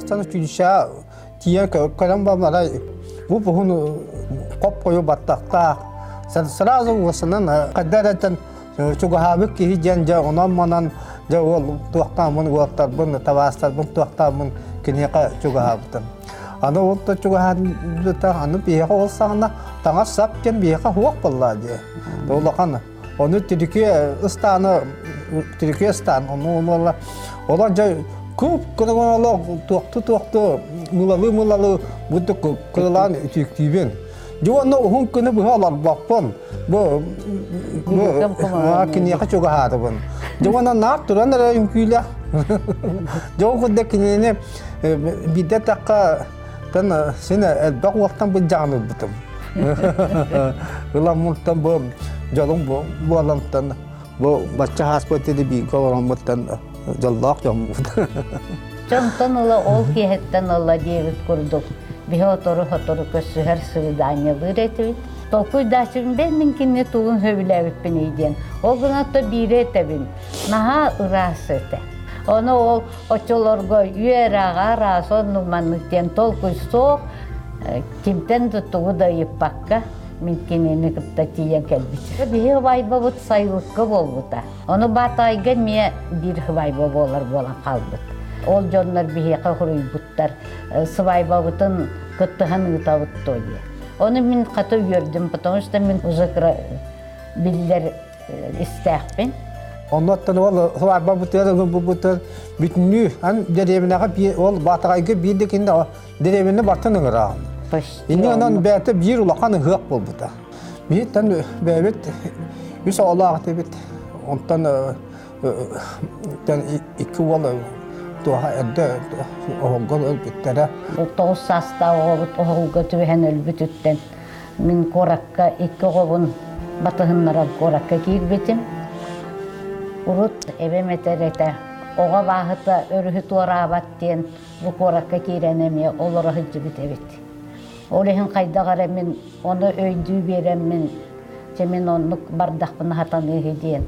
Уостан училищеҕа тиийэн көрөн баран бу буһун хоп-хойу баттахтаах сразу уосанан хайда эрэтэн чугаһаабыт киһи диэн дьэ онон-манан дьэ уол туохтааммын уолтарбын табаастарбын туохтааммын киниэхэ чугаһаабытым. Аны ол да чугаһаабыта аны биһиэхэ ол саҕана таҥас-сап диэн биһиэхэ суох буоллаа дии. Улахан Ону Түркия ыстааны Түркия ыстаан ону онуола олор дьэ куп кыргын туохту-туохту мылалы-мылалы будду кырылаан үтүктүүбүн. Дьэ уонна уһун күнү быһа олорбоппун. Бу бу киниэхэ чугаһаатыбын. Дьэ уонна наар туран эрэ үҥкүүлэх. Дьэ ол курдук кинини биирдэ эттэххэ тан син элбэх уохтан былдьаан ылбытым. Ыламмыттан бу дьолум буолантан бу бачча хааспыт ити бииргэ олороммуттан дьоллоох дьоммут. Дьонтон ыла ол киэһэттэн ыла диэбит курдук биһи отору-сотору көрсүһэр свиданиелыыр этибит. Толкуйдааччыбын бэл мин кинини тугун сөбүлээбиппиний диэн. Ол гынан то биири этэбин. Наһаа ыраас этэ. Ону ол Оччолорго үөрэҕэ араас оннук маннык диэн толкуй суох, кимтэн да тугу да ыйыппакка мин кинини кытта тиийэн кэлбитим. Биһи убайбабыт сайылыкка буолбута. Ону Баатаайга эмиэ биир сыбаайба буолар буолан хаалбыт. Ол дьоннор биһиэхэ суруйбуттар, сыбаайбабытын кыттыһан ыытабыт дуо диye. Ону мин хата үөрдүм, потому что мин уже биллэр истээхпин. Оннуттан ол сыбаайба бутугар ылбыппытын бүтүннүү ан дэриэбинэҕэ ол Баатаҕайга биир да кинини дэриэбинэ бартын ыҥыраҕын. Инни онон бэйэтэ биир улахан ыһыах буолбута. Биһиттэн бэйэбит үс оҕолоох этибит. Онтон икки уол туоха эрдэ оһолго өлбүттэрэ. 9 саастаах оҕобут оһолго түбэһэн өлбүтүттэн Мин куоракка икки оҕобун батыһыннаран куоракка киирбитим. Урут эбэм этэр этэ, оҕо абааһыта өрүһү туораабат диэн бу куоракка киирэн эмиэ олоро сылдьыбыт эбит. Ол иһин хайдах эрэ мин ону өйдүү биэрэммин, чэ мин оннук бардахпына сатаныыһы диэн.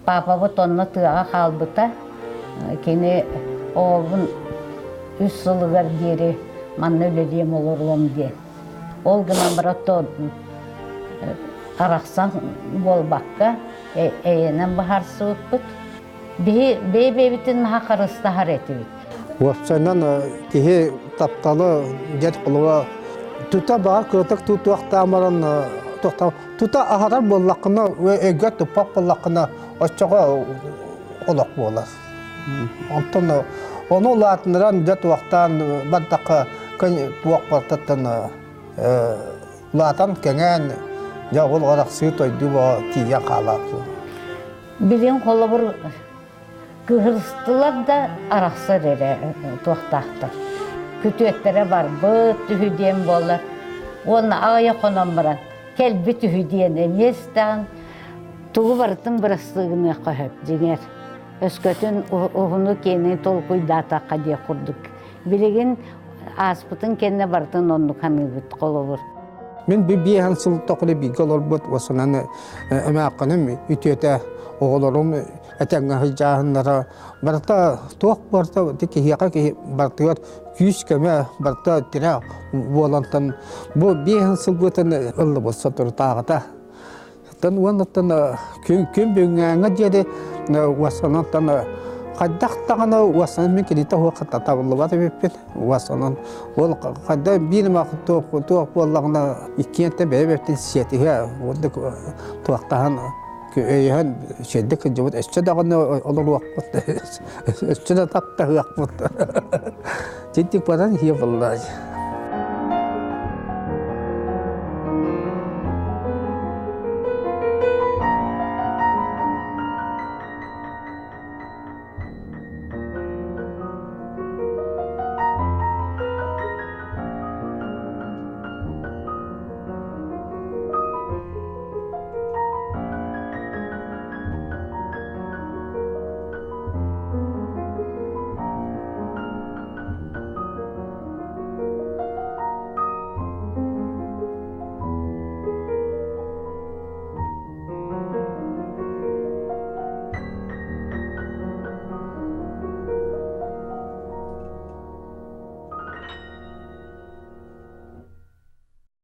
Паапабыт онно тыаҕа хаалбыта. Кини оҕобун үс сылыгар диэри манна үлэлиэм олоруом диэн. Ол гынан баран арахсан буолбакка эйэнэн быһаарсыбыппыт. Биһи бэйэ-бэйэбитин наһаа харыстаһар этибит. Уопсайынан киһи тапталы дьэт холуба тута баар кыратык тутуохтаан баран тута аһарар буоллаххына өйгө туппат буоллаххына оччоҕо олох буолар. Онтон ону улаатыннаран дьэ туохтаан бардахха туох бартаттан улаатан кэҥээн дьэ ол арахсыы тойдуу тиийэн хаалаах. Билин холобур кыһырыстылар да арахсар эрэ туохтаахтар. Күтүөттэрэ барбыт үһү диэн буолар. Уонна аҕыйах хонон баран кэлбит үһү диэн эмиэ истэҕин. Тугу барытын бырастыы гыныахха сөп дьиҥэр. Өскөтүн уһуну киэҥи толкуйдаатахха диэх курдук. Билигин ааспытын кэннэ барытын оннук саныыбыт холобур. Мин биэһэн сыл тохули бииргэ олорбут уосанан эмээххиним үтүөтэ оҕолорум этэҥҥэ сылдьааһыннара барыта туох барыта киһиэхэ киһи барытыгар күүс-көмө барыта тирэх буолантан бу биэһэн сылбытын ыллыбыт соторутааҕыта Тан уоннаттан күн күн бүгүҥҥэ диэри уосанантан хайдах даҕаны уосанан мин кинитэ суох табыллыбат эбиппин уосанан ол хайда биир эмэ туох туох буоллаҕына иккиэнтэн бэйэ-бэйэбитин сиэтиһэ уонна туохтаһан өйөһөн сиэрдик сылдьыбыт өссө даҕаны олоруохпут өссө да таптаһыахпыт тинтик баран иһиэ буоллаа.